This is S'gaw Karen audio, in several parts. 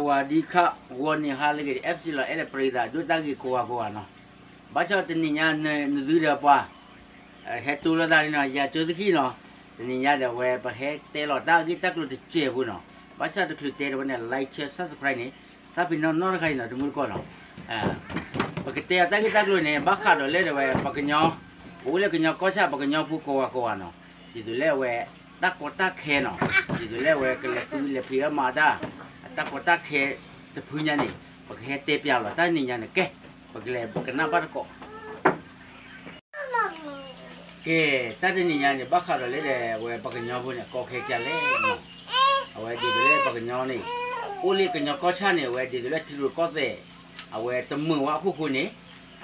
ဝၤဒံခါ ဂီၤနံၤဟါလၢအဂ့ၤ FC လီၤ အဲၣ်ဒိးပရံသးဒိၣ်တၢ်ဂ့ၤကိးဂၤကိးဂၤနီၤ, ဘၣ်ဆၣ်တနံၤညါနသုဒီးပှၤ ဟဲတူၢ်လိာ်သးလံနီၤ ယၤကၠိသခံနီၤ, တနံၤညါဒီးအဝဲ ပဟဲတဲလီၤတၢ်ဂ့ၢ်တၢ်ကျိၤတစဲးဖိနီၤ, ဘၣ်ဆၣ်တချုးတဲဒီးဝဲန့ၣ် like share subscribe န့ၣ် သးပ့ၤနီၣ်နီတခါအံၤနီၤ တမူတကိးနီၤ, ပကတဲအီၤတၢ်ဂ့ၢ်တၢ်ကျိၤန့ၣ် ဘၣ်ဃးဒီးလၢဒၣ်ဝဲ ပှၤကညီ ပအိၣ်လၢကညီကီၢ်ဆၣ် ပှၤကညီဖိကိးဂၤကိးဂၤနီၤ, ဒ်သိးလၢအဝဲ တၢ်ကီတၢ်ခဲနီၤ, ဒ်သိးလၢအဝဲကလဲၤဃုလဲၤဖံးအီၣ်မၤတၢ် အတၢ်ကီတၢ်ခဲတဖုညါန့ၣ် ပကဟဲတဲပျးလီၤ တၢ်တနံၤညါန့ၣ် ကဲ ပကလဲၤကနၣ်ဘၣ်တကိး ကဲ တၢ်တနံၤညါန့ၣ် ဘၣ်ဃးဒီးလၢဒၣ်ဝဲပှၤကညီဖိန့ၣ် ကီခဲကလဲၣ်နီၤ, အဝဲဒ်သိးလၢပှၤကညီန့ၣ် အိၣ်လၢကညီကီၢ်ဆၣ်န့ၣ် အဝဲဒ်သိးလၢထံရူၢ်ကီၢ်သဲး အဝဲတမုာ်ဝဲအခိၣ်ဃိန့ၣ်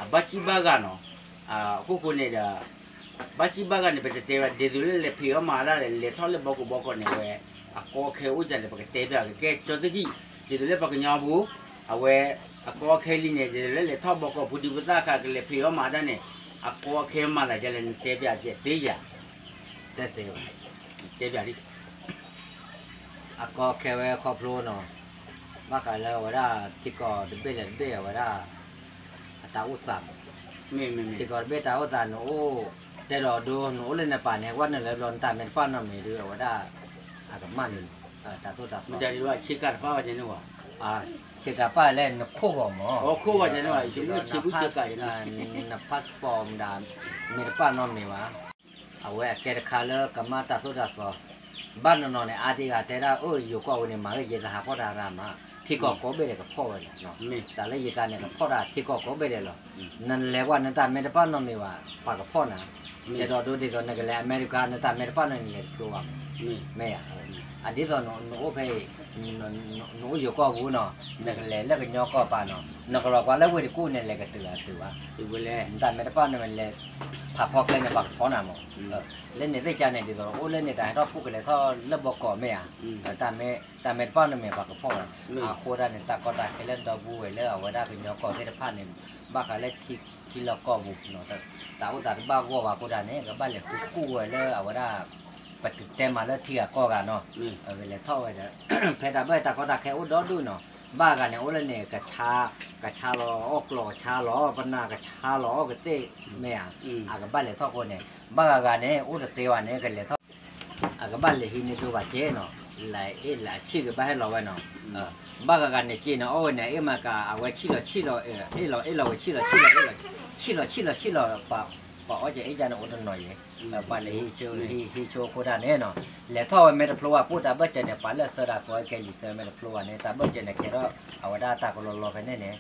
အဘၣ်စံၣ်ဘၣ်ဂၤနီၤ, အခိၣ်ဃိန့ၣ်ဒီး ဘၣ်စံၣ်ဘၣ်ဂၤန့ၣ် ပတတဲဝဲ ဒ်သိးလၢလဲၤဖံးအီၣ်မၤတၢ်လဲၣ် လဲၤထီၣ်လၢဘီကီၢ်ဘီကီၢ်န့ၣ် အဝဲ အကီအခဲအိၣ်ကလဲၣ် ပကတဲပျးက့ၤ ကဲကၠိသခံ ဒ်သိးလၢပှၤကညီဖိ အဝဲ အကီအခဲလံန့ၣ် ဒ်သိးလၢလဲၤထီၣ်ဘီကီၢ် ဖိဒံဖိသၣ်အခါ ကလဲၤဖံးအီၣ်မၤတၢ်န့ၣ် အကီအခဲမၤသးဒ်လဲၣ် နတဲပျးက့ၤသ့ဧါ, တဲသ့ဘၣ်, တဲပျးဒ် အကီအခဲဝဲခီဖျိနီၤ, ဘၣ်ဃးလၢအဝဲဒၣ် ထံကီၢ်တဘ့ၣ်လၢတဘ့ၣ်အဝဲဒၣ် အတၢ်အိၣ်သးမး, ထံကီၢ်တဘ့ၣ်တၢ်အိၣ်သး နအိၣ်တဲဒီးဒိ နအိၣ်လၢနပၤန့ၣ် ကွၢ်နုာ်လၢဘျီ နတၢ်မ့ၢ်တပာ်နီတမံၤဒီး အဝဲဒၣ် အကမၣ်န့ၣ် တၢ်သိၣ်တၢ်သီ ဆ့ကၤပာ်လဲၣ် နခိၣ်ဂီၤမး, န passport မတၤ မ့ၢ်တပာ်နီတမံၤဘၣ်, အဝဲအကဲတခါလၢကမၣ်တၢ်သိၣ်တၢ်သီ, ဘၣ်နီၢ်နီၢ်န့ၣ် အါဒံအါဂၤတဲဒၣ် အိၣ်ယိၤကီၢ်ပူၤန့ၣ် မၤဂ့ၤယဲသဟးဖီၣ်တၢ်ရၤမး, ထံကီၢ်ကိးဘ့ၣ်ဒီးကဖီၣ်ဝဲလီၤ, တၢ်လၢယကါန့ၣ် ကဖီၣ်တၢ်ထံကီၢ်ကိးဘ့ၣ်ဒဲးလီၤ, နလဲၤကွၢ်နတၢ်မ့ၢ်တပာ်နီတမံၤဘၣ် ပှၤကဖီၣ်နၤ, တဲဒီးဒိဒ်သိးနကလဲၤအမဲရကၤ နတၢ်မ့ၢ်တပာ်နီတမံၤလဲၤကတိၤဘၣ်မး, မ့ၢ်ဧါ, အဒ်သိးနအိၣ်ဖဲအံၤ နအိၣ်ယိၤကီၢ်ပူၤနီၤ, နကလဲၤလၢကညီကီၢ်ပၤနီၤ, နကလီၤကွၢ်လၢဝ့ၢ်တကူၣ်န့ၣ် လဲၤကတုၤအတုၤဘၣ်, နတၢ်မ့ၢ်တပာ်နီတမံၤလဲၤ ဖးဖီကျဲန့ၣ် ပှၤကဖီၣ်နၤမး, လၢန့ၣ်သ့ၣ်ကါန့ၣ် ဒ်သိးအိၣ်လၢန့ၣ် တၢ်ဟဲထီၣ်ဖူကလဲၤထီၣ်လၢဘီကီၢ်မ့ၢ်ဧါ, တၢ်မ့ၢ်တပာ်နီတမံၤပှၤကဖီၣ်ဝဲ, အဃိဒၣ်န့ၣ် တၢ်ကီတၢ်ခဲလၢဒီပုၢ်ဝဲၢ်လၢအဝဲဒၣ်ကညီကီၢ်သ့ၣ်တဖၣ်န့ၣ် ဘၣ်ဃးလၢထံလီၢ်ကီၢ်ပူၤနီၤ, တၢ်အိၣ်သးတဘၣ်ဂီၢ်ဘၣ်အဃိဒၣ်န့ၣ် ကဘၣ်လဲၤဃုဃုဝဲလၢအဝဲဒၣ် ပတဲမးလၢထံဂၤကီၢ်ဂၤနီၤ, လဲၤထီၣ်ဝဲဒီး ဖဲတၢ်ဘၢၣ်တၢ်ကီတၢ်ခဲအိၣ်ဒီဒူၣ်နီၤ, ဘၣ်ဂၤန့ၣ် အိၣ်လၢန့ၣ် ကဆါ, ကဆါလီၤအီၣ်ကျီၢ် ကဆါလီၤအီၣ်ပနၢ် ကဆါလီၤအီၣ်ကသ့ၣ်မ့ၢ်ဧါ, အကဘၣ်လဲၤထီၣ်ဃိန့ၣ် ဘၣ်ဂၤဂၤန့ၣ် အိၣ်တသ့ဘၣ်န့ၣ် ကလဲၤထီၣ် အကဘၣ်လဲၤဟံးန့ၢ်ကၠိဘၣ်ကဲနီၤ, လၢအ့ၣ်လၢအဆံၣ်ကဘၣ်ဟဲလီၤဝဲနီၤ, ဘၣ်ဂၤဂၤန့ၣ်က့န့ၣ် အီၣ်ဝဲန့ၣ် အ့ၣ်မၤကၤ အဝဲဆံၣ်လီၤဆံၣ်လီၤ အ့ၣ်လီၤအ့ၣ်လီၤဝဲဆံၣ်လီၤဆံၣ်လီၤ ဆံၣ်လီၤဆံၣ်လီၤဆံၣ်လီၤ ပှၤအီၣ်ကဲအ့ၣ်ကါန့ၣ် အိၣ်တနီၤယဲ, ပှၤလဲၤဟံးဆိဟံးဆိအဃိဒၣ်န့ၣ်နီၤ, လဲၤထီၣ်ဝဲမ့ၢ်တဖျိဘၣ် ပိၢ်တၢ်ဘၢၣ်စၢၤန့ၣ် ပှၤလၢအဆှၢတၢ်ကိးကဲလံာ်ဆှၢမ့ၢ်တဖျိဘၣ်န့ၣ် တၢ်ဘၢၣ်စၢၤန့ၣ် ကဲထီၣ်အဝဲဒၣ်တၢ်ကလီလီဖဲန့ၣ်န့ၣ်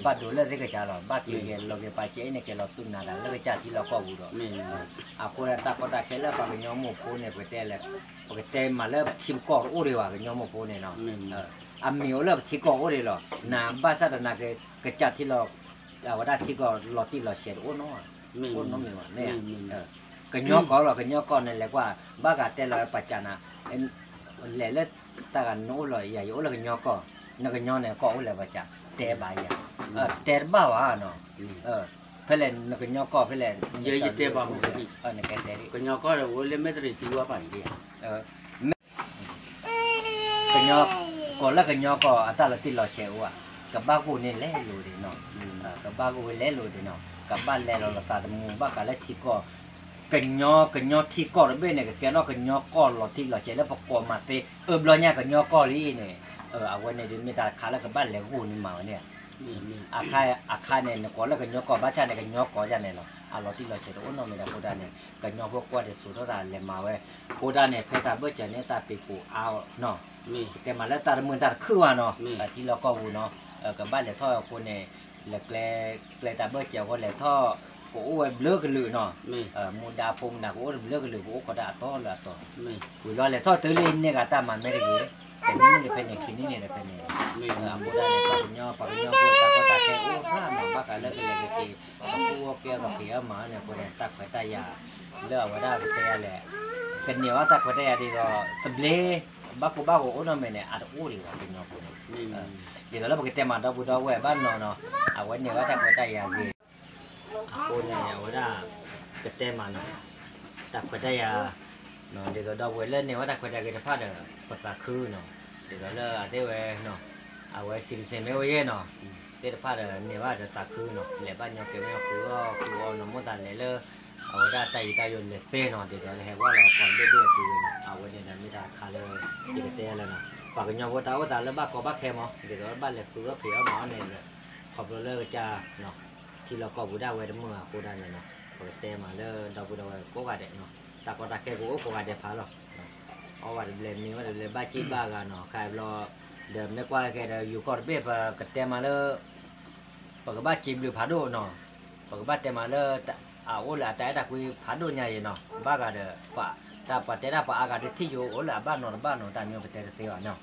ဘၣ်ဒိလၢသ့ၣ်ကစၢ်လီၤ, ဘၣ်က့ၤဂဲၤလီၤက့ၤပာ်စဲအ့ၣ်န့ၣ် ကဲလီၤသူၣ်နၤတၢ်လၢကစၢ်ထံလီၢ်ကီၢ်ပူၤဒီး အဃိဒၣ်တၢ်ကီတၢ်ခဲလၢပှၤကညီမိၢ်ဖိန့ၣ် ပတဲလဲၣ်, ပကတဲမးလၢပထံပကီၢ်တအိၣ်ဒံးဘၣ် ကညီမိၢ်ဖိန့ၣ်နီၤ, အမံၤအိၣ်လၢပထံကီၢ်အိၣ်ဒံးလီၤ, နဘၣ်ဆၣ်တနာ်က့ ကစၢ်ထံလီၢ် အဝဲဒၣ်ထံကီၢ်လီၤတံၢ်လီၤဆဲးတအိၣ်နီၤ, အိၣ်နီတမံၤဘၣ်, ကညီကီၢ်လီၤ ကညီကီၢ်န့ၣ်လဲၤကွၢ် ဘၣ်ဂၤတဲလီၤပာ်စၢ်နၤ လဲၤလၢတၢ်ဂၤနအိၣ်လီၤ ယၤယအိၣ်လၢကညီကီၢ်, နကညီန့ၣ် ကီၢ်အိၣ်လဲၤပာ်စၢ် တဲဘၣ်ယၤ, တဲတဘၣ်ဘၣ်နီၤ, ဖဲလဲၣ်နကညီကီၢ်ဖဲလဲၣ်, ယတဲဘၣ်မး, ကညီကီၢ်ဒီးအိၣ်လၢမဲၣ်တရံးသံဝဲပၣ်န့ၣ်, ကညီ, ကီၢ်လၢကညီကီၢ်အတၢ်လီၤတံၢ်လီၤဆဲးအိၣ်ဧါ, ကဘၣ်ဂိၢ်န့ၢ်လဲၤလိၤဒံးနီၤ, ကဘၣ်ဂိၢ်ဝဲလဲၤလိၤဒံးနီၤ, ကဘၣ်လဲၤလီၤလီၤသးသမူ ဘၣ်ဃးလၢထံကီၢ်, ကညီ, ကညီထံကီၢ်တဘ့ၣ်န့ၣ် ကကဲထီၣ်ကညီကီၢ်လီၤတံၢ်လီၤဆဲးလၢပကိးမၤသ့, အၢဘျီညါကညီကီၢ်လံန့ၣ်, အဝဲန့ၣ်ဒုးမ့ၢ်တၢ်တခါလၢကဘၣ်လဲၤဂိၢ်န့ၢ်မၤဝဲန့ၣ်, အခါ, အခါန့ၣ် နကိးလၢကညီကီၢ်ဘၣ်ဆၣ်န့ၣ် ကညီကီၢ်ယါန့ၣ်လီၤ, အလီၤတံၢ်လီၤဆဲးတအိၣ်နီတမံၤဒီးအဃိဒၣ်န့ၣ် ကညီဖိကွၢ်တစိၤထီၣ်သးလဲၤမၤဝဲ, အဃိဒၣ်န့ၣ် ဖဲတၢ်ဘၢၣ်စၢၤန့ၣ် တၢ်ပ့ၤကိးအါနီၤ, ပတဲမးလၢတၢ်တမုာ်တၢ်တခုၣ်ဘၣ်နီၤ, ထံလီၢ်ကီၢ်ပူၤနီၤ, ကဘၣ်လဲၤထီၣ်အဃိန့ၣ်, လဲၤကျဲ, ကျဲတၢ်ဘၢၣ်စၢၤအဃိလဲၤထီၣ်, ကအိၣ်ဝဲဘျၢကလုာ်နီၤ, မူဒါဖိမနၤကအိၣ်တဘျၢကလုာ် ကအိၣ်ခိးတၢ်အတီလၢအတီ, ဝံၤလီၤလဲၤထီၣ်တုၤလၢန့ၢ်ဂၤတၢ်မၤမ့ၢ်တဂ့ၤ, တနံၣ်န့ၣ်ဖဲန့ၣ် ခံနံၣ်န့ၣ်ဖဲန့ၣ်, အဃိဒၣ်န့ၣ် ပှၤကညီ, ပှၤကညီဖိတၢ်ကီတၢ်ခဲအိၣ်ဖျါမး ဘၣ်ဃးလၢကလဲၤကက့ၤ, ကကူအီၣ်ကဲကဖံးအီၣ်မၤန့ၣ်အဃိန့ၣ် တၢ်ခွဲးတၢ်ယာ်, လၢအဝဲဒၣ်ကတဲယၤလဲၣ်, ကန့ၢ်ဝဲတၢ်ခွဲးတၢ်ယာ်ဒ်သိး, သဘျ့, ဘၣ်ကိၢ်ဘၣ်ဂီၤအိၣ်နီတမံၤန့ၣ် အတအိၣ်ဒံးဘၣ်ကညီဖိန့ၣ်, ဒ်သိးလၢပကတဲမးဒီပုၢ်ဒီဝဲၢ်ဘၣ်နီၤနီၤ, အဝဲန့ၢ်ဝဲတၢ်ခွဲးတၢ်ယာ်ဂ့ၤ အဃိန့ၣ် အဝဲဒၣ် ကတဲမးနီၤ, တၢ်ခွဲးတၢ်ယာ်, ဒ်သိးဒီပုၢ်ဝဲၢ်လၢန့ၢ်ဝဲတၢ်ခွဲးတၢ်ယာ်ဂ့ၤတဖၣ်ဒီး ပသးခုနီၤ, ဒ်သိးလၢအတဲဝဲနီၤ, အဝဲ citizen မ့ၢ်အိၣ်ယဲၢ်နီၤ, သ့ၣ်တဖၣ်ဒီးန့ၢ်ဘၣ်ဒီးသးခုနီၤ, လဲၤဘၣ်ညီကဲမ့ၢ်ဃုအီၣ်ဃုအီနီၤ, မိၢ်သးလဲၤလၢ အဝဲဒၣ်တၢ်ယံၤတၢ်ယိာ်လဲၤသ့နီၤ, ဒ်သိးလၢဟဲဝၢ်လီၤကီၢ်ဘ့ၣ်ဘ့ၣ်အပူၤနီၤ, အဝဲန့ၣ်ဒီးမ့ၢ်တၢ်တခါလၢ ယကတဲလၢနီၤ, ပှၤကညီဖိတၢ်အိၣ်သးလၢဘၣ်ကီဘၣ်ခဲမး, ဒ်သိးလၢဘၣ်လဲၤဃုအီၣ်ဖံးအီၣ်မၤအီၣ်န့ၣ်ဒီး ခီဖျိလၢကစၢ် ထံလီၢ်ကီၢ်ပူၤဒၣ်ဝဲတမုာ်အဃိဒၣ်န့ၣ်နီၤ, ပကတဲမးလၢဒီပုၢ်ဒီဝဲၢ်ကိးဂၤဒဲးနီၤ, တၢ်ကီတၢ်ခဲကအိၣ်ကိးဂၤဒဲးဖးလီၤ. အီၣ်ဝဲတဘျဲမ့ၤဝဲတဘျဲဘၣ်စံၣ်ဘၣ်ဂၤနီၤ, ခါဘျီ ဒီးမ့ၢ်ကွၢ်ခဲဒီး ယိၤကီၢ်တဘ့ၣ်ပကတဲမးလၢ ပကဘၣ်စံးဘျုးဖးဒိၣ်နီၤ, ပကဘၣ်တဲမးလၢ အအိၣ်လၢအတၢ်အဲၣ်တၢ်ကွံဖးဒိၣ်ညါအံၤနီၤ, ဘၣ်ဂၤဒီး တၢ်ပှၤတဲဒၣ်ပှၤအါဂၤဒုးထံၣ်ယိၤအိၣ်လၢအဘၣ်နီတဘၣ်နီၤ, တၢ်မ့ၢ်ပတဲတသ့ဘၣ်နီၤ,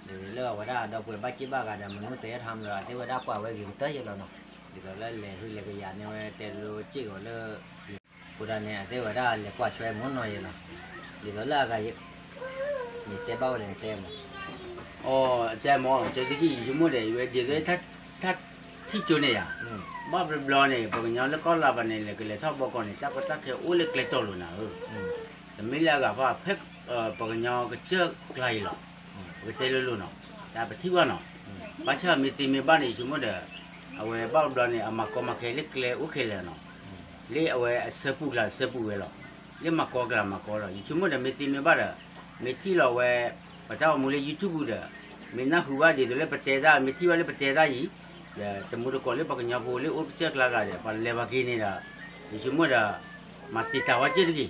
ဒ်လၢအဝဲဒၣ်ဒီပုၢ်ဝဲၢ်ဘၣ်စံၣ်ဘၣ်ဂၤဒီး မနုၤစဲးထီၣ်မးဒီး အသ့ၣ်ဝဲဒၣ်ကွၢ်ဝဲဂ့ၤကတၢၢ်ယဲလီၤနီၤ, ဒ်သိးလၢလဲၤဟုလဲၤကယၤန့ၢ်ဝဲတဲလိက့ၢ်ဂီၤလၢ အဃိဒၣ်န့ၣ် အသ့ၣ်ဝဲဒၣ်လဲၤကွၢ်ဆွဲမ့ၢ်နီၤယဲလီၤ, ဒ်သိးလၢအဂၤ ယတဲဘၣ်ဝဲလဲၣ်နတဲမး, အတဲမး ကၠီသခံ ယဆိကမိၣ်ဒီး ယဝဲဒ်သိး ထၢထံၣ်ကၠိန့ၣ်ယၤ, ဘၣ်ဘျီဘျီန့ၣ် ပှၤကညီလၢကီၢ်လၤဘၣ်န့ၣ် လဲၤကလဲၤထီၣ်ဘီကီၢ်န့ၣ် တၢ်ကီတၢ်ခဲအိၣ်လၢကျဲတီၤလိၤနၤဧၢ, တမ့ၢ်လၢအဂၤဖၣ် ဖဲပှၤကညီကစၢၢ်ကျါအံၤလီၤ, ပကတဲလိၤလိၤနီၤ, တၢ်ပထံၣ်ဘၣ်နီၤ, ဘၣ်ဆၣ်မ့ၢ်သ့မ့ၢ်ဘၣ်န့ၣ် ယဆိကမိၣ်ဒီး အဝဲဘၣ်ဘျီဘျီန့ၣ် အမၤကီမၤခဲလၢကျဲအိၣ်ခဲလၢာ်နီၤ, လၢအဝဲအဆၢပူၤကျါဆၢပူၤဝဲလီၤ, လၢမၤကီကျါမၤကီလီၤ, ယဆိကမိၣ်ဒီးမ့ၢ်သ့မ့ၢ်ဘၣ်ဒီး မ့ၢ်ထံၣ်လီၤဝဲ ပတၢ်အိၣ်မူလၢ YouTube ဒီး မ့ၢ်နၢ်ဟူဘၣ်ဒ်သိးလၢပတဲတၢ် မ့ၢ်ထံၣ်ဘၣ်လၢပတဲတၢ်အံၤ, ဒီးတမူတကိးလၢပှၤကညီဖိလၢအိၣ်ကစၢၢ်ကျါဂၤဒီး ပှၤလဲၤဘၣ်က့ၤန့ၣ်ဒီး ယဆိကမိၣ်ဒီး မၤတံာ်တာ်ဝဲက့ၢ်တဂ့ၤ,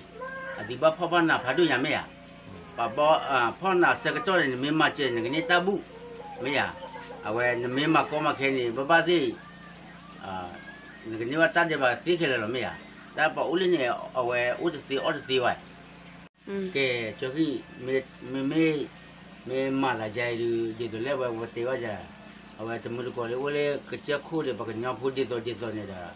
အသုဘၣ်ဖီၣ်ဘၣ်နးဖးဒိၣ်ညါမ့ၢ်ဧါ, ပှၤဘၣ်ဖီၣ်နးဆၢကတီၢ်န့ၣ် နမ့ၢ်မၤစၢၤ နကန့ၢ်တၢ်ဘူၣ်, မ့ၢ်ဧါ, အဝဲနမ့ၢ်မၤကီမၤခဲန့ၣ် ဘၣ်ဘၣ်သ့ၣ် နကန့ၢ်ဘၣ်တၢ်ဒဲးဘးသ့ခဲလၢာ်လီၤမ့ၢ်ဧါ, တၢ်ပှၤအိၣ်လၢန့ၣ် အဝဲအိၣ်တသ့အီၣ်တသ့ဘၣ်, ကဲ ကၠီခံ မ့မ့ၢ် မ့ၢ်မၤသးယါအံၤဒုး ဒ်သိးလၢအဝဲပတဲဘၣ်ယၤ, အဝဲတမူတကိးလၢအိၣ်လၢကစၢၢ်ခိၣ်ဒီး ပှၤကညီဖိဒ်သိးဒ်သိးန့ၣ်ဒီး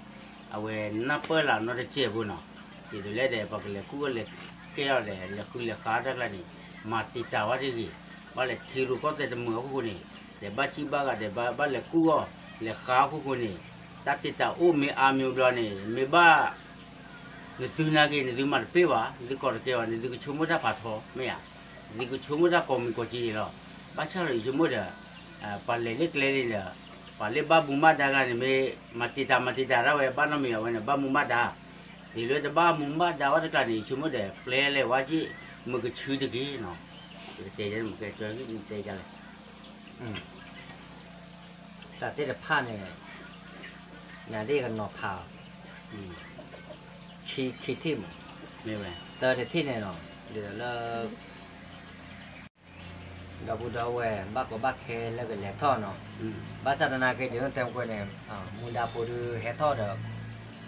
အဝဲနၢ်ပၢၢ်လၢနီတစဲးဖိနီၤ, ဒ်သိးလၢဒီး ပှၤကလဲၤကူၣ်အီၣ်လဲၤကဲအီၣ်ဒီး လဲၤဃုလဲၤဃါတၢ်ကျါန့ၣ် မၤတံာ်တာ်ဝဲတဂ့ၤ, ဘၣ်လဲၤထံရူၢ်ကီၢ်သဲးတမုာ်အခိၣ်ဃိန့ၣ်, လဲၤဘၣ်စံၣ်ဘၣ်ဂၤဒီး ဘၣ်လဲၤကူၣ်အီၣ် လဲၤဃါအခိၣ်ဃိန့ၣ်, တၢ်တံာ်တာ်အိၣ်မ့ၢ်အါမ့ၢ်ဘျီန့ၣ် မ့ၢ်ဘၣ် နသုနာ်က့ နသုမၤတပ့ၢ်ဘၣ်, နသုကိးတကဲဘၣ်, နသုကဆိကမိၣ်တၢ်ဖးထီ မ့ၢ်ဧါ, နသုကဆိကမိၣ်တၢ်ကိးမံၤကိးက့န့ၣ်လီၤ, ဘၣ်ဆၣ်ဒီးယဆိကမိၣ်ဒီး ပှၤလဲၤလၢကျဲန့ၣ်ဒီး ပှၤလၢဘၣ်မူဘၣ်ဒါဂၤန့ၣ်မ့ၢ် မၤတံာ်တာ်မၤတံာ်တာ်ဒၣ်ဝဲ ဘၣ်နီတမံၤအဝဲန့ၣ် ဘၣ်မူဘၣ်ဒါ, ဒ်လၢတဘၣ်မူဘၣ်ဒါဝဲတကျါန့ၣ် ယဆိကမိၣ်ဒီး ပျဲလဲၤဝဲက့ၢ် မုၢ်ကဆူတက့ၢ်နီၤ, ပကတဲယဲန့ၣ် မ့ၢ်ကဲတဲယလဲၣ် တၢ်သ့ၣ်တဖၣ်န့ၣ် နဒ်ကနီၤဖး ခံထံၣ်မး, တၢ်တထံၣ်န့ၣ်နီၤ ဒ်သိးလၢ ဒီပုၢ်ဒီဝဲၢ် ဘၣ်ကီဘၣ်ခဲလၢကလဲၤထီၣ်နီၤ, ဘၣ်ဆၣ်သနာ်က့ ဒ်သိးတဲမကွဲန့ၣ် မူဒါဖိဒုးဟဲထီၣ်ဒီး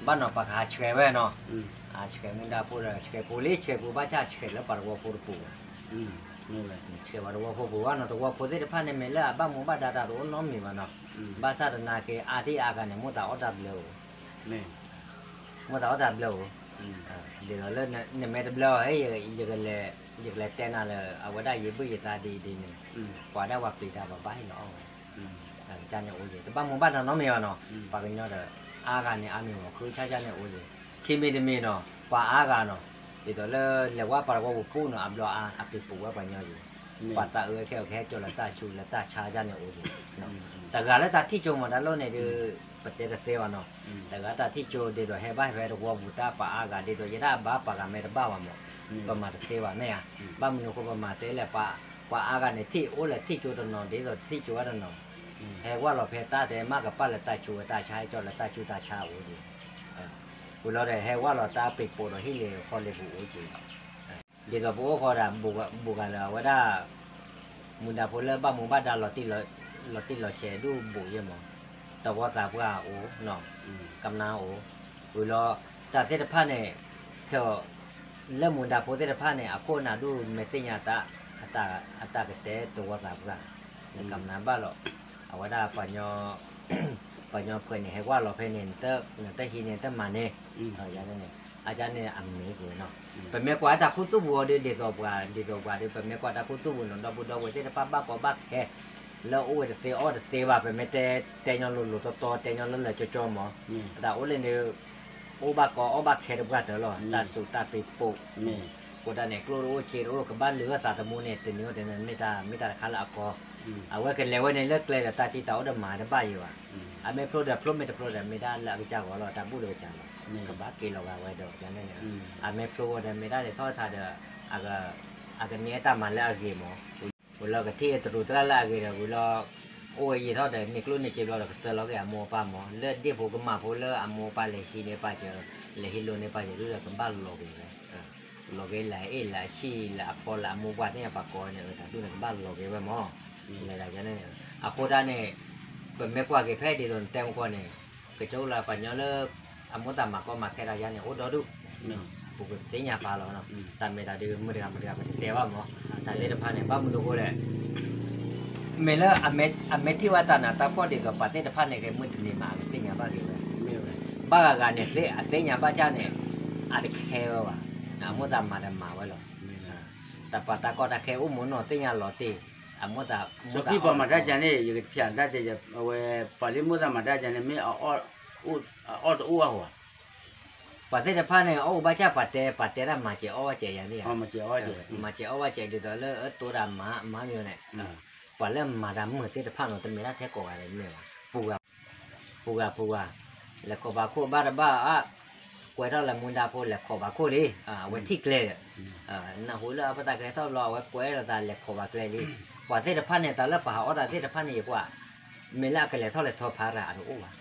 ဘၣ်နီၤပှၤကဟးဆှဲးဝဲနီၤ, ဟးဆှဲးမူဒါဖိဒီး ဆှဲးဖိလံ ဆှဲးဖိဘၣ်ဆၣ် ဆှဲးလၢပှၤတဝီဖိတပူၤ ဆှဲးပှၤတဝီဖိပူၤဘၣ်နီၤ, တဝီဖိသ့ၣ်တဖၣ်န့ၣ် မ့ၢ်လၢအဘၣ်မူဘၣ်ဒါတၢ်တအိၣ်နီတမံၤဘၣ်နီၤ, ဘၣ်ဆၣ်သနာ်က့ အါဒံၣ်အါဂၤန့ၣ် မိၢ်သးအီၣ်တၢ်ဘျၢဧိၤ, မိၢ်သးအီၣ်တၢ်ဘျၢဧိၤ, ဒ်သိးလၢနမ့ၢ်တဘျၢအီၤ ယကလဲၤတဲနၤလၢ အဝဲဒၣ်ယဘုၣ်ယသးဒ်အံၤဒ်န့ၣ်, ပှၤဒၣ်ပှၤပျံၤတၢ်ပှၤဘၣ်ဟ့ၣ်လီၤအီၣ်ဝဲ, ကန့ၣ်အိၣ်ယံၤ တဘၣ်မူဘၣ်ဒါနီတမံၤဘၣ်နီၤ, ပှၤကညီဒီး အါဂၤန့ၣ်အါမံၤမ့ၢ် ဃုဆၣ်ဆၣ်န့ၣ်အိၣ်ယံၤ, ခံမံၤတမံၤနီၤ ပှၤအါဂၤနီၤ, ဒ်သိးလၢလဲၤဝဲပှၤတဝီပူၤပူၤနီၤ အဘျီအါ အပျံၤပူၤဝဲပှၤညီယံၤ, ပှၤသးအုးခဲအံၤ ကဟဲကၠီၤလၢတၢ်ဆူးလၢတၢ်ဆါန့ၣ်အိၣ်ယံၤ, တဂၤလၢတၢ်ထံၣ်ကၠိမး တၢ်လီၢ်န့ၣ်ဒုး ပတဲတသ့ဘၣ်နီၤ, တဂၤတၢ်ထံၣ်ကၠိဒ်သိးဟဲဘၣ်ဟဲဖဲတဝီပူၤတၢ်ပှၤအါဂၤဒ်သိး ယဲဒၣ်ဘၣ်ပှၤဂၤမ့ၢ်တဘၣ်ဘၣ်မး, ပမၤတသ့ဘၣ်မ့ၢ်ဧါ, ဘၣ်မနုၤအဃိပမၤသ့လဲၣ်, ပှၤအါဂၤန့ၣ် ထံၣ်အိၣ်လၢထံၣ်ကၠိတနီၤ ဒ်သိးထံၣ်ကၠိဝဲတနီၤ, ဟဲဝဲလီၤဖဲတၢ်တဲမ့ၢ်ကပာ်လၢတၢ်ဆူးဝဲတၢ်ဆါ ဟဲကၠီၤလၢတၢ်ဆူးတၢ်ဆါအိၣ်က့ၤ, ဝံၤလီၤဒီး ဟဲဝဲလီၤတၢ်ပျံၤပိာ်ဒီးဟံၣ်လ့ၤဃီလ့ၤပူၤအိၣ်က့ၤ ဒ်သိးပအိၣ်ဃီဒီး ဘူးဂၤလၢအဝဲဒၣ် မူဒါဖိလၢဘၣ်မူဘၣ်ဒါ လီၤတံၢ်လီၤဆဲးဒိၣ်ဘူးယဲၢ်မး, တဝီသးပှၢ်အိၣ်, ကမျၢၢ်အိၣ်, ဝံၤလီၤ တၢ်သ့ၣ်တဖၣ်န့ၣ် ခဲအံၤ လၢမူဒါဖိသ့ၣ်တဖၣ်န့ၣ် အခိၣ်အနၢ်ဒိၣ် မ့ၢ်သ့ၣ်ညါတၢ် အတၢ်ကတဲတဝီသးပှၢ်, နကမျၢၢ်ဘၣ်လီၤ, အဝဲဒၣ် ပှၤညီဖှဲးန့ၣ် ဟဲကွၢ်လီၤဖဲန့ၣ် နတဟံးန့ၣ် တမၤန့ၣ်, န့ၣ် အကန့ၣ်အမ့ၢ်က့ၤနီၤ, ပမ့ၢ်ကွၢ်တၢ်ခူသူၣ်ပူၤအီၤဒီး ဒ်သိးပှၤ ဒ်သိးပှၤဒီး ပမ့ၢ်ကွၢ်တၢ်ခူသူၣ်ပူၤနီၤ ဒီပုၢ်ဒီဝဲၢ်သ့ၣ်တဖၣ်ဘၣ်ကီဘၣ်ခဲ လၢအိၣ်ဝဲတသ့အီၣ်တသ့ဘၣ် ပမ့ၢ်တဲ တဲညီလိၤလိၤတီတီ တဲညီလၢလၢကၠီကၠီမး, ပတၢ်အိၣ်လၢန့ၣ် အိၣ်ဘၣ်ကီအီၣ်ဘၣ်ခဲတပှၢ်တၢၢ်လီၤ တၢ်စူးတၢ်ပျံၤပိာ်, အဃိဒၣ်န့ၣ် ကျိၣ်တအိၣ်စ့တအိၣ် ကဘၣ်လုၢ်အီၣ်သးသမူန့ၣ် တနံၤအိၣ်တနံၤ မ့ၢ်တၢ် မ့ၢ်တၢ်တခါလၢအကီ အဝဲကလဲၤဝဲန့ၣ်လၢကျဲဒီး တၢ်တံၢ်တၢ်အိၣ်ဒီးမၤတဘၣ်ယံၤဘၣ်. အမ့ၢ်ဖျိဒီးဖျိ မ့ၢ်တဖျိဒီးမ့ၢ်ဒၣ်လၢအကစၢ်ဂီၤလီၤ, တၢ်ဘူၣ်ဒီးကစၢ်လီၤ, ကဘၣ်က့ၤလီၤဂာ်ဝဲဒီးန့ၣ်, အမ့ၢ်ဖျိဝဲဒီးမ့ၢ်ဒၣ်လဲၤထီၣ်ထါဒီး အကန့ၢ်တၢ်မၤလၢအဂ့ၤမး, ဝံၤလီၤကထံၣ်တရူးသရၣ်လၢအဂ့ၤဒီး ဝံၤလီၤ အိၣ်ဝဲယံာ်ထီၣ်ဒီး န့ၢ်ကျိၣ်န့ၢ်စ့ဘျီဒီး ကသၢလီၤက့ၤအမိၢ်အပၢ်မး, လၢဒ့ၣ်ဖိကမၢ်ဖိလၢအမိၢ်အပၢ်လဲၤဟံးန့ၢ်ပၢ်စၢၤ, လဲၤဟံးလိန့ၢ်ပၢ်စၢၤဒုဒီး ကဘၣ်လီၤက့ၤဝဲ, လီၤက့ၤလၢအအ့ၣ်လၢအဆံၣ်လၢအဖီလၢအမိၢ်ပှၢ်သ့ၣ်ညါပှၤကိးန့ၣ် တၢ်ဒုန့ၣ် ကဘၣ်လီၤက့ၤဝဲမး, လဲၤဒၣ်န့ၣ်, အဃိဒၣ်န့ၣ် ပမ့ၢ်ကွၢ်က့ၤဖဲဒ်သိးနတဲမကီၢ်န့ၣ်, ကစၢ်အိၣ်လၢပှၤကညီလၢ အမိၢ်သးမၤကီမၤခဲတၢ်ယါန့ၣ် အိၣ်ဒီဒူၣ်, ပကသ့ၣ်ညါပာ်လီၤ, တၢ်မ့ၢ်တၢ်ဒုး မုၢ်တဂၤမုၢ်တဂၤ ပတတဲဘၣ်မး, တၢ်သ့ၣ်တဖၣ်န့ၣ် ဘၣ်မနုၤအဃိလဲၣ်, မ့ၢ်လၢ အမ့ၢ်ထံၣ်ဝဲတၢ်နးတၢ်ဖှီၣ်ဒ်သိး ပှၤသ့ၣ်တဖၣ်န့ၣ် ကမုၢ်တနံၤမးကသ့ၣ်ညါဘၣ်က့ၤဝဲ, ဘၣ်ဂၤဂၤန့ၣ် အသ့ၣ်ညါဘၣ်ကၢ်န့ၣ် အတခဲဝဲဘၣ်, အမိၢ်သးမၤဒီးမၤဝဲလီၤ, တၢ်ပှၤတၢ်ကီတၢ်ခဲအိၣ်မူနီၢ်သ့ၣ်ညါလီၤတံၢ်, အမိၢ်သး ပှၤမၤတၢ်ကၢ်န့ၣ် ယကဖျါတၢ်တဲ အဝဲ ပှၤလၢမိၢ်သးမၤတၢ်ကၢ်န့ၣ် မ့ၢ်အအီၣ်တအိၣ်ဘၣ်ဟီ, ပှၤသ့ၣ်တဖၣ်န့ၣ် အီၣ်အိၣ်ဘၣ်ဆၣ် ပှၤတဲ ပှၤတဲတၢ်မၤစဲးအီၣ်ဝဲစဲးယၤန့ၣ်ဧါ, မၤစဲးအီၣ်ဝဲစဲးဒ်သိးလၢအတိၢ်ဒၣ်မၤမၤမ့ၢ်န့ၣ်, ပှၤလၢမၤတၢ်မုာ်သ့ၣ်တဖၣ်နီၤ တမ့ၢ်ဒၣ်ထဲကိးဂၤဒဲးမ့ၢ်ဘၣ်, ပူၤဂၤ ပူၤဂၤ လဲၤခိးဘၣ်ခိၣ်ဘၣ်တဘၣ်အါ, ကွဲထီၣ်လၢမူဒါဖိလဲၤခိးဘၣ်ခိၣ်လံ, အဝဲထံၣ်ကျဲဒီး နၢ်ဟူလၢအပတၢ်ကဲထီၣ်ဘျီ အဝဲကွဲထီၣ်သးလဲၤခိးဘၣ်ကျဲလံ, ပှၤသ့ၣ်တဖၣ်န့ၣ် တၢ်လၢပှၤဟးအီၣ်တၢ်သ့ၣ်တဖၣ်န့ၣ် ယကွၢ် မ့ၢ်လၢအကလဲၤထီၣ်လဲၤထီဖးရၤအတအိၣ်ဘၣ်,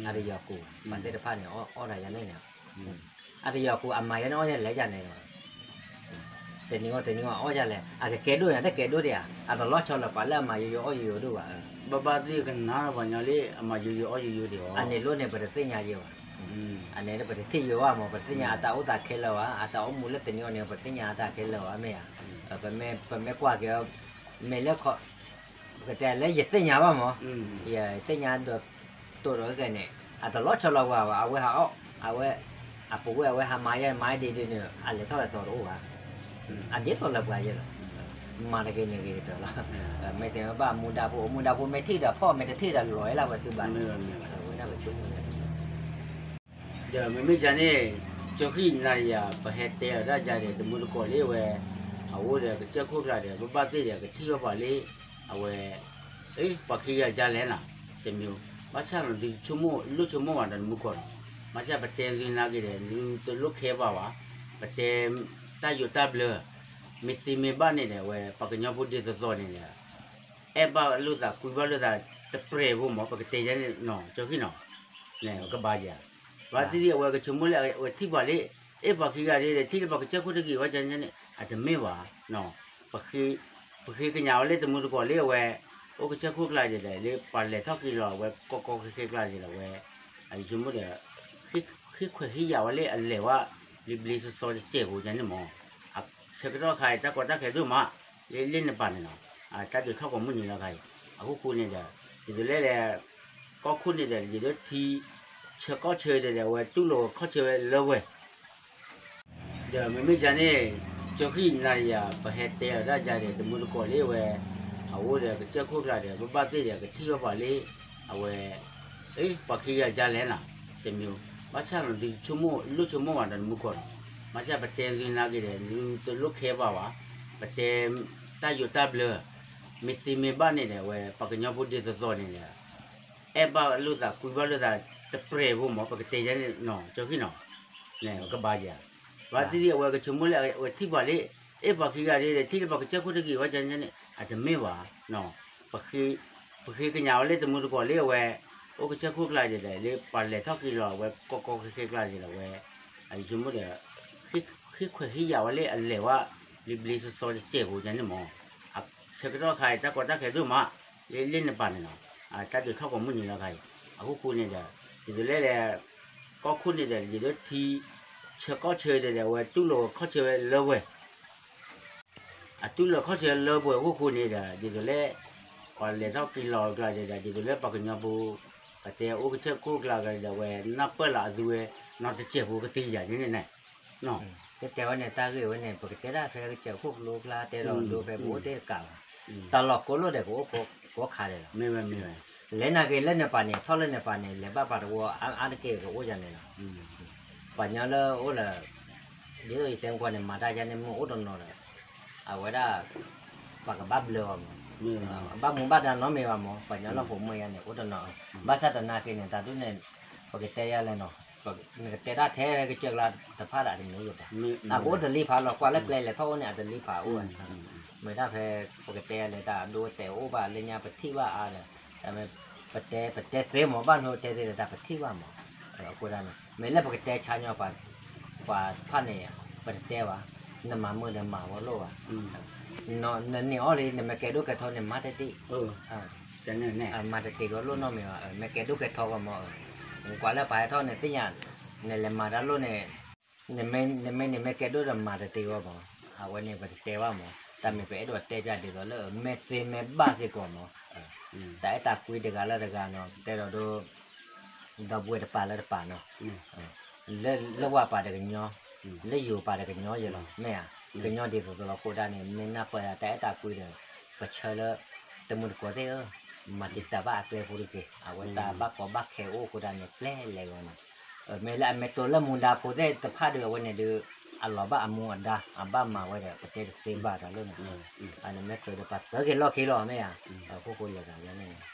အတယီၤကူၣ်ဘၣ်, ပှၤသ့ၣ်တဖၣ်န့ၣ် အီၣ်တၢ်ယၤန့ၣ်န့ၣ်, အတယီၤကူၣ် အမၤယၤန့ၣ် အီၣ်ယၤလဲၤယၤန့ၣ်, တနံၤအီၣ်တနံၤအီၣ် အီၣ်ယၤလဲၣ် အကကဲဒိၣ်န့ၣ် တကဲဒိၣ်ဒံးဧါ, အတလီၤဆီလၢပှၤလၢအမၤယိယိအီၣ်ယိယိဒိၣ်ဘၣ်, ဘၣ်ဘၣ်သ့ၣ်ကနၣ်လီၤပှၤညီလံ အမၤယိယိအီၣ်ယိယိဒံးဧါ, အန့ၣ်လိၣ်န့ၣ် ပတသ့ၣ်ညါယဲဘၣ်, အန့ၣ်ပတထံၣ်ယိဘၣ်မး ပတသ့ၣ်ညါအတၢ်အိၣ်သးခဲလၢာ်ဘၣ်, အတၢ်အိၣ်မူလၢတနံၤအီၤန့ၣ် ပတသ့ၣ်ညါအတၢ်ခဲလၢာ်ဘၣ်မ့ၢ်ဧါ, ပမ့ၢ်ကွၢ်က့ၤ မ့ၢ်လၢ ပကတဲလၢယသ့ၣ်ညါဘၣ်မး, ယသ့ၣ်ညါဒီး တိၢ်ဒီးကဲန့ၣ် အတလီၤဆီလီၤပှၤဘၣ်, အဝဲဟးအီၣ် အဝဲ အပူၤဝဲ အဝဲဟးမၤယဲမၤဒ်ဒ်န့ၣ် အလဲၤထီၣ်လဲၤထီတအိၣ်ဘၣ်, အဒ်သိးလၢပှၤယဲလီၤ, မၤတဂ့ၤန့ၣ်ဂ့ၤကတၢၢ်လီၤ, မ့ၢ်တဲဘၣ်မူဒါဖိ မူဒါဖိမ့ၢ်ထံၣ်ဒီးဖီၣ် မ့ၢ်တထံၣ်ဒီးလီၤဝဲလၢပှၤသုဘၣ်, ဝဲဒၣ်ပဆိကမိၣ် ဒီးမ့မ့ၢ်ယၤန့ၣ် ကၠီဃံၣ်နၤယၤ ပဟဲတဲအီၤဒၣ်ယၤဒီး တမူတကိးလၢဝဲ အအိၣ်ဒီးကစၢၢ်ခိၣ်ကျါဒီး ဘၣ်ဘၣ်သ့ၣ်ဒီး ကထံၣ်ဘၣ်ပှၤလၢ အဝဲ အ့ ပှၤခံဂၤယၤလဲၣ်နီၤ တမံၤ ဘၣ်ဆၣ်နီၤ ဒုးဆိကမိၣ် လိၣ်ဆိကမိၣ်ဘၣ်ဒီးတမူတကိးနီၤ, ဘၣ်ဆၣ်ပတဲသုနာ်က့ဒီး ဒုးတလိၣ်ခဲပှၤဘၣ်, ပတဲ တၢ်ယိးတၢ်ဘျၢ မ့ၢ်သ့မ့ၢ်ဘၣ်န့ၣ်ဒီး အဝဲ ပှၤကညီဖိဒ်သိးသိးန့ၣ်ဒီး အဲၣ်ဘၣ်လိာ်သး ကွံဘၣ်လိာ်သး တပြဲၢ်ဖိမး ပကတဲယဲန့ၣ်နီၤ ကၠီဃံၣ်နီၤ, န့ၣ် ကဘၣ်ယၤ, ဘၣ်သ့ၣ်သ့ၣ် အဝဲကဆိကမိၣ်လၢ အဝဲထံၣ်ပှၤလၢ အဲၣ်ပှၤခံဂၤဒ်ဒီး ထံၣ်လၢပှၤကစၢၢ်ခိၣ်တဂ့ၤ ဝဲကန့ၣ် အတမ့ၢ်ဘၣ်, ပ ပဃ့ကညးဝဲလၢတမူတကိးလၢအဝဲ အိၣ်ကစၢၢ်ခိၣ်ကျါဒ်ဒီး လၢပှၤလဲၤထီၣ်က့ၤလီၤ အဝဲကီကီခဲခဲကျါဒ်ဒီး အဝဲ ယဆိကမိၣ်ဒီး ဃ့ခွဲးဟံးယာ်ဝဲလၢအလဲၤဝဲ ဘျ့ဘျ့စီစီတစဲးဖိကန့ၣ်မး, ဆၢကတီၢ်ခါအံၤ တၢ်ကီတၢ်ခဲဒိၣ်မး လၢလၢနပၤန့ၣ်နီၤ, တၢ်ဒုးထီၣ်ကိးမုၢ်နံၤလီၤခါအံၤ, အခိၣ်ဃိန့ၣ်ဒီး ဒ်သိးလဲၣ်လဲၣ် ကီၢ်ခိၣ်န့ၣ်ဒီး ဒ်သိးထံ ဆၢကီၢ်ဆၢဒီး အဝဲတူၢ်လိာ်ခီၣ်ဆၢဝဲလၢဝဲ ဒီးမ့မ့ၢ်ယၤန့ၣ် ကၠီဃံၣ်နၤယၤ ပဟဲတဲအီၤဒၣ်ယၤဒီး တမူတကိးလၢဝဲ အအိၣ်ဒီးကစၢၢ်ခိၣ်ကျါဒီး ဘၣ်ဘၣ်သ့ၣ်ဒီး ကထံၣ်ဘၣ်ပှၤလၢ အဝဲ အ့ ပှၤခံဂၤယၤလဲၣ်နီၤ တမံၤ ဘၣ်ဆၣ်နီၤ ဒုးဆိကမိၣ် လိၣ်ဆိကမိၣ်ဘၣ်ဒီးတမူတကိးနီၤ, ဘၣ်ဆၣ်ပတဲသုနာ်က့ဒီး ဒုးတလိၣ်ခဲပှၤဘၣ်, ပတဲ တၢ်ယိးတၢ်ဘျၢ မ့ၢ်သ့မ့ၢ်ဘၣ်န့ၣ်ဒီး အဝဲ ပှၤကညီဖိဒ်သိးသိးန့ၣ်ဒီး အဲၣ်ဘၣ်လိာ်သး ကွံဘၣ်လိာ်သး တပြဲၢ်ဖိမး ပကတဲယဲန့ၣ်နီၤ ကၠီဃံၣ်နီၤ, န့ၣ် ကဘၣ်ယၤ, ဘၣ်သ့ၣ်သ့ၣ် အဝဲကဆိကမိၣ်လၢ အဝဲထံၣ်ပှၤလၢ အဲၣ်ပှၤခံဂၤဒ်ဒီး ထံၣ်လၢပှၤကစၢၢ်ခိၣ်တဂ့ၤ ဝဲကန့ၣ် အတမ့ၢ်ဘၣ်, ပ ပဃ့ကညးဝဲလၢတမူတကိးလၢအဝဲ အိၣ်ကစၢၢ်ခိၣ်ကျါဒ်ဒီး လၢပှၤလဲၤထီၣ်က့ၤလီၤ အဝဲကီကီခဲခဲကျါဒ်ဒီး အဝဲ ယဆိကမိၣ်ဒီး ဃ့ခွဲးဟံးယာ်ဝဲလၢအလဲၤဝဲ ဘျ့ဘျ့စီစီတစဲးဖိကန့ၣ်မး, ဆၢကတီၢ်ခါအံၤ တၢ်ကီတၢ်ခဲဒိၣ်မး လၢလၢနပၤန့ၣ်နီၤ, တၢ်ဒုးထီၣ်ကိးမုၢ်နံၤလီၤခါအံၤ, အခိၣ်ဃိန့ၣ်ဒီး ဒ်သိးလဲၣ်လဲၣ် ကီၢ်ခိၣ်န့ၣ်ဒီး ဒ်သိးထံ ဆၢကီၢ်ဆၢဒီး အဝဲတူၢ်လိာ်ခီၣ်ဆၢဝဲလၢဝဲ အတူၢ်လိာ်ခီၣ်ဆၢလၢပှဲၤအခိၣ်ဃိန့ၣ်ဒီး ဒ်သိးလဲၣ် ပှၤလဲၤထီၣ်က့ၤလီၤကျါဒီး ဒ်သိးလၢပှၤကညီဖိ ပတဲအိၣ်ကစၢၢ်ခိၣ်ကျါဒီး အဝဲနၢ်ပၢၢ်လီၤအသုဝဲ နီတစဲးဖိကသ့ယၤန့ၣ်န့ၣ်, ကတဲဝဲန့ၣ် တၢ်ဂ့ၢ်ဝဲန့ၣ် ပကတဲဒၣ်ဖဲကစၢၢ်ခိၣ်ကျိကျါ တဲဒီးဒိဖဲပအိၣ်တ့ၢ်တကးဘၣ်, တၢ်လီၢ်ကိးလိာ်ဒီး ပအိၣ်ကိးခါဒီးလီၤ, မ့ၢ်ဝဲမ့ၢ်ဝဲ လဲၤနာ်က့ၤလၢနပၤန့ၣ် ထီၣ်လၢနပၤန့ၣ် လဲၤဘၣ်ပှၤတဝီအါအါတက့ၢ်ကအိၣ်ယၤန့ၣ်လီၤ, ပှၤညီလၢအိၣ်လၢ ဒ်သိးယတဲမကီၢ်န့ၣ် မၤတၢ်ယါန့ၣ် မ့ၢ်အိၣ်တနီၤဒီး အဝဲဒၣ် ပှၤကဘၣ်ဘျၢအီၤမး ဘၣ်မူဘၣ်ဒါနီတမံၤဘၣ်မး, ပှၤကညီလၢဟိးမၢယါန့ၣ် အိၣ်တနီၤ, ဘၣ်ဆၣ်သနာ်က့န့ၣ် တၢ်ဒ်န့ၣ် ပကတဲယၤလဲၣ်နီၤ, နကတဲဒၣ်ထဲကစၢၢ်ကျါတဖၣ်ဒီးတမံၤယၤဘၣ်, အကအိၣ်တလံဖးလီၤ, ကွၢ်လၢကျဲလဲၤထီၣ်အိၣ်န့ၣ် အတလံဖးအိၣ်, မ့ၢ်တၢ်ဖဲ ပကတဲယၤလဲၣ် တၢ်အဒိအတဲာ်အိၣ်ဘၣ်လၢညါ ပထံၣ်ဘၣ်အါဒီး ပတဲ ပတဲသ့မး ဘၣ်မနုၤတဲသ့ဒီး တၢ်ပထံၣ်ဘၣ်မး, အဃိဒၣ်န့ၣ် မ့ၢ်လၢပကတဲဆါညီ ပှၤတဖၣ်န့ၣ် ပတတဲဘၣ်, နမၤမုာ်ဒီးမၤဝဲလိၣ်ဘၣ်, နန့ၢ်အီၤလံ နမ့ၢ်ကဲဒိၣ်ကဲထီန့ၣ် မၤတတ့ၢ်, မၤတတ့ၢ်ကီးလိၣ်နီတမံၤဘၣ်, မ့ၢ်ကဲဒိၣ်ကဲထီကီးမး, ကွၢ်လၢပှၤဟဲထီၣ်န့ၣ်သ့ၣ်ညါ, နလဲၤမၤတၢ်လိၣ်န့ၣ် နမ့ၢ်န့ၣ်မ့ၢ်ကဲဒိၣ်ဒီးမၤတတ့ၢ်ဂီၢ်မး, အဝဲန့ၣ်ပတတဲဘၣ်မး, တၢ်မ့ၢ်ပအဲၣ်ဒိးတဲပျးဒ်သိးလၢ မဲာ်သ့မဲာ်ဘၣ်စ့ၢ်ကီးမး, တၢ်အဲၣ်တၢ်ကွံတဂၤလၢတဂၤနီၤ တဲဒီးဒိ ဒီပုၢ်ဝဲၢ်တပၤလၢတပၤနီၤ, လၢဝၤပာ်ဒီးကညီ, လၢယိၤပာ်ဒီးကညီယဲလီၤ မ့ၢ်ဧါ, ကညီဒ်သိးသိးလီၤအဃိဒၣ်န့ၣ် မ့ၢ်နၢ်ပၢၢ်ယၤတၢ်အဲၣ်တၢ်ကွံဒီး ပဆၢလၢ တမုၢ်တကိးသ့ၣ်ဧၢ, မၤတံာ်တာ်ဘၣ်အကျဲဖိတက့ၢ်, အဝဲတၢ်ဘၣ်ကီဘၣ်ခဲအိၣ်အဃိဒၣ်န့ၣ် ပျဲလဲၤဂီၤနီၤ, မ့ၢ်လၢအမဲာ်တိၤလၢမူဒါဖိသ့ၣ်တဖၣ်ဒီး အဝဲန့ၣ်ဒုး အလီၤဘၣ်အမူအဒါ အဘၣ်မၤဝဲဒီး ပတဲတသ့ဘၣ်တၢ်လိၣ်နီၤ, အန့ၣ်မ့ၢ်ကျၢၤဒီးပှၤသၢက့ၤလီၢ်ခံလီၤမ့ၢ်ဧါ, အခိၣ်ဃိလဲၤဂၤန့ၣ်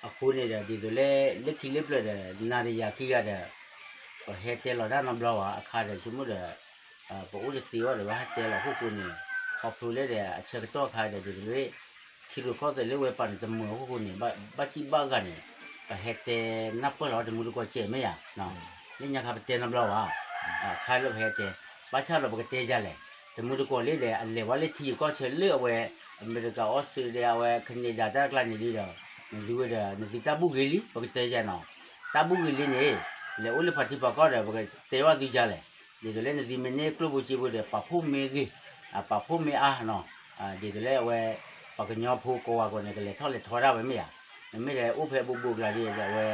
အဃိန့ၣ်ဒီး ဒ်သိးလၢ လၢခံလၢပျၢၤဒီး နၤဒီးယၤခံဂၤဒီး ပဟဲတဲလီၤတၢ်နီတဘျီဘၣ် အခါဒီးဆိကမိၣ်ဒီး ပအိၣ်တသ့အီၤဒီးဘၣ်ဟဲတဲလီၤအခိၣ်ဃိန့ၣ် ခီဖျိလၢဒီးအဆၢကတီၢ်အခါဒီး ဒ်သိးလၢ ထံရူၢ်ကီၢ်သဲးလၢဝဲပာ်န့ၣ်တမုာ်အခိၣ်ဃိန့ၣ် ဘၣ်စံၣ်ဘၣ်ဂၤန့ၣ် ပဟဲတဲနၢ်ပၢၢ်လီၤတမူတကိးစဲးမ့ၢ်ဧါ, လၢညါခါပတဲနီတဘျီဘၣ်, ခါလၢပဟဲတဲ ဘၣ်ဆၣ်ဒီးပကတဲယၤလဲၣ်, တမူတကိးလၢဒီး အလဲၤဝဲလၢထံဂုၤကီၢ်ဆၢလၢအဝဲ အမဲရကၤ အီစထြ့လယါ အဝဲ Canada တၢ်ကျါန့ၣ်ဒ်ဒီး နသုဝဲဒီး နသုတၢ်ဘူၣ်ဂ့ၤလံ ပကတဲယၤနီၤ, တၢ်ဘူၣ်ဂ့ၤလံန့ၣ် လဲၤအိၣ်လၢဖါတံၢ်ဖါကီၢ်ဒီး ပကတဲဘၣ်သုယၤလဲၣ်, ဒ်သိးလၢနသုမ့ၢ်န့ၢ်ကျိၣ်ဖိစ့ဖိဒီး ပာ်ဖှိၣ်မ့ၢ်ဂ့ၤ, ပာ်ဖှိၣ်မ့ၢ်အါနီၤ, ဒ်သိးလၢအဝဲ ပှၤကညီဖိကိးဂၤကိးဂၤန့ၣ် ကလဲၤထီၣ်လဲၤထီတၢ်ဝဲမ့ၢ်ဧါ, နမ့ၢ်လဲၤအိၣ်ဖဲဘူးဘူးကျါဒီး အဝဲ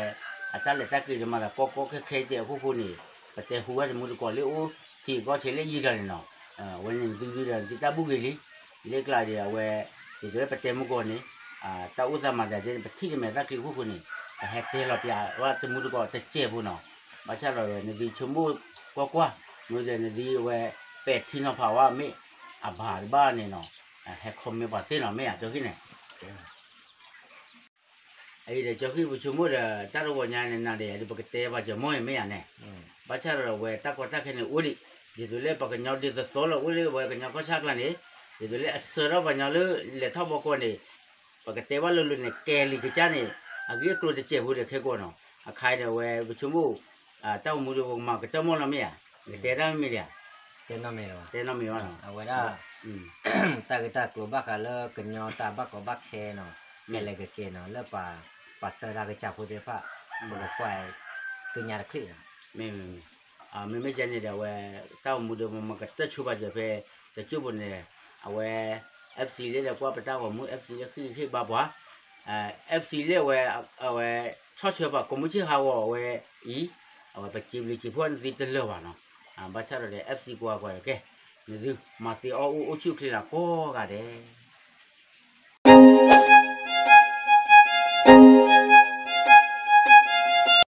အတၢ်လဲၤတၢ်က့ၤဒီးမၤသးကီကီခဲခဲကဲအခိၣ်ဃိန့ၣ် ပတဲဟူဝဲတမူတကိးလၢအိၣ်ထံဂုၤကီၢ်ဆၢလၢယံာ်ကျါန့ၣ်နီၤ, အဝဲန့ၣ်နသုဒုဒီး နသုတၢ်ဘူၣ်ဂ့ၤလံ, လၢကျါဒီးအဝဲ ဒ်သိးလၢပတဲမူကီးန့ၣ် တၢ်အိၣ်သးမၤသးဒ်န့ၣ် ပထံၣ်တမဲာ်သၣ်ချံအခိၣ်ဃိန့ၣ် ပဟဲတဲလီၤပျးဝဲတမူတကိးတစဲးဖိနီၤ, ဘၣ်ဆၣ်ဒီးဝဲ နသုဆိကမိၣ်ကွၢ်ကွၢ်, မ့ၢ်ဒီးနသုဝဲ ပဲာ်ထံနီၤဖးဝဲမ့ၢ် အဘၣ်တဘၣ်န့ၣ်နီၤ, ဟဲ comment ပှၤသ့နီၤ မ့ၢ်ဧါ ကၠီဃံန့ၣ် အအံၤဒီးကၠီဃံပဆိကမိၣ်ဒီး တၢ်တဂီၤညါန့ၣ် နၤဒီးယၤဒုး ပကတဲပှၤကၠီၤမီၢ်အံၤမ့ၢ်ဧါန့ၣ်, ဘၣ်ဆၣ်ဒီးဝဲတၢ်ကီတၢ်ခဲန့ၣ်အိၣ်ဒံး, ဒ်သိးလၢပှၤကညီဒ်သိးသိးလီၤအိၣ်လၢဝဲကညီကီၢ်ဆၣ်ကျါန့ၣ်, ဒ်သိးလၢအဆှၢထီၣ်ပှၤကညီလၢလဲၤထီၣ်ဘီကီးန့ၣ်, ပကတဲဘၣ်လိၤလိၤန့ၣ် ကဲၤလံာ်ကစၢ်န့ၣ် အဂ့ၢ်အကျိၤတစဲးဖိဒီးခဲကိာ်နီၤ,အခါအံၤဒီးဝဲပဆိကမိၣ် တၢ်အိၣ်မူဒီးပကမၤကတၢၢ်မီၢ်လီၤမ့ၢ်ဧါ, ကတဲတၢ်မ့ၢ်မ့ၢ်ဧါ, တဲနီတမံၤလီၤ, တဲနီတမံၤဘၣ်နီၤ, အဝဲဒၣ် တၢ်ဂ့ၢ်တၢ်ကျိၤဘၣ်ဃးလၢကညီတၢ်ဘၣ်ကီဘၣ်ခဲနီၤ, ကလဲၤကက့ၤနီၤ လၢပှၤသၢဒၣ်ကစၢ်ဖိသ့ၣ်တဖၣ်, ပကကွၢ်သ့ၣ်ညါတချံးနီၤ, မ့မ့ၢ်ယဲန့ၣ်ဒီးအဝဲ တၢ်အိၣ်မူဒီးမၤကတၢၢ်ဆိပာ်စၢၤဖဲ တစိၢ်ဖိန့ၣ်, အဝဲ FC လၢဒီးကွၢ်ပတၢ်ဂီၤမူ FC လၢဃ့ၢ်ဃ့ၢ်ဘါပှၤ FC လၢအဝဲ အဝဲ ဆီၣ်ဆၢပှၤကိးမုၢ်ဆ့ၣ်ဟးဂီၤအဝဲအံၤ, အဝဲပစံးဘျုးစံးဖှိၣ်နသုတလၢာ်ဘၣ်နီၤ, ဘၣ်ဆၣ်ဒီး FC ကွၢ်ကွၢ်ဒီးကဲ, နသုမၤသ့အီၣ်အိၣ်အိၣ်ဆူၣ်အိၣ်ချ့လၢကိးဂၤဒဲး